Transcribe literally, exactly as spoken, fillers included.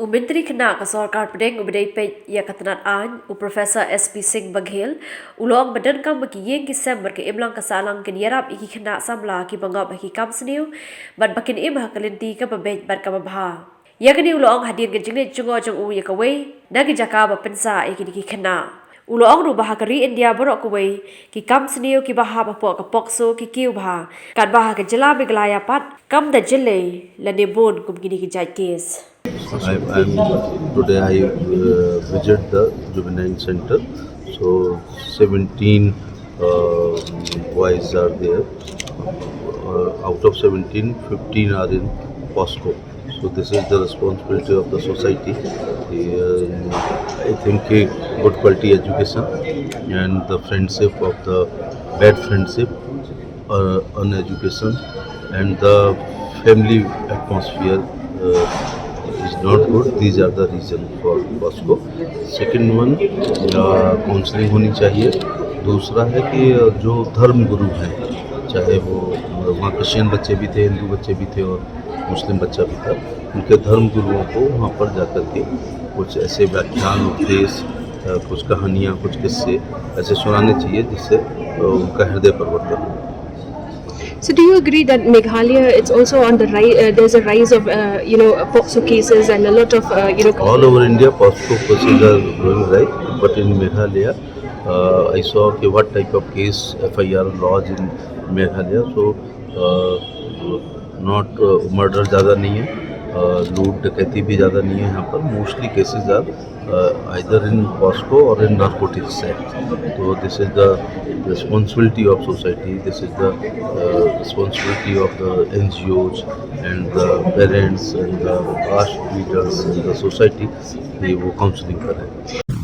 Myntri Khynnah ka Sorkar Pdeng uba dei peit ïa ka tnat aiñ, u Professor S P Singh Baghel, u la ong ba donkam ba ki ïing ki sem bad ka imlang ka sahlang kin ïarap ïa ki khynnah samla kiba ngop ha ki kam sniew bad ba kin im ha ka lynti kaba beit bad kaba bha. Ïa kane u la ong hadien ka jingleit jngoh jong u ïa kawei na ki jaka ba pynsah ïa kine ki khynnah. U la ong ruh ba ha ka ri India baroh kawei ki kam sniew kiba hap hapoh ka POCSO ki kiew bha, katba ha ka jylla Meghalaya pat kam da jyllei lane bun kum kine ki jait kes. I, I'm, today I uh, visit the juvenile center. So seventeen uh, boys are there. Uh, out of seventeen, fifteen are in POCSO. So this is the responsibility of the society. The, uh, I think a good quality education and the friendship of the bad friendship, uh, uneducation and the family atmosphere uh, is not good. These are the reason for POCSO. Second one, uh, counseling होनी चाहिए. दूसरा है कि जो धर्म गुरु हैं, चाहे वो वहाँ क्रिश्चियन बच्चे भी थे, हिंदू बच्चे भी थे और मुस्लिम बच्चा भी था, उनके धर्म गुरुओं को वहाँ पर जाकर के कुछ ऐसे व्याख्यान, उपदेश, अ, कुछ कहानियाँ, कुछ किस्से ऐसे सुनाने चाहिए जिससे अ, उनका हृदय परिवर्तन हो. So do you agree that Meghalaya, it's also on the rise, uh, there's a rise of, uh, you know, POCSO cases and a lot of, uh, you know, All over India, POCSO cases are growing, right? But in Meghalaya, uh, I saw okay, what type of case F I R lodge in Meghalaya. So, uh, not uh, murder ज़्यादा नहीं है, uh, लूट डकैती भी ज़्यादा नहीं है यहाँ पर. Mostly cases are uh, either in POCSO or in Narcotics Act. So this is the responsibility of society. This is the uh, responsibility of the N G Os and the parents and the past leaders in the society. कि वो काउंसलिंग करें.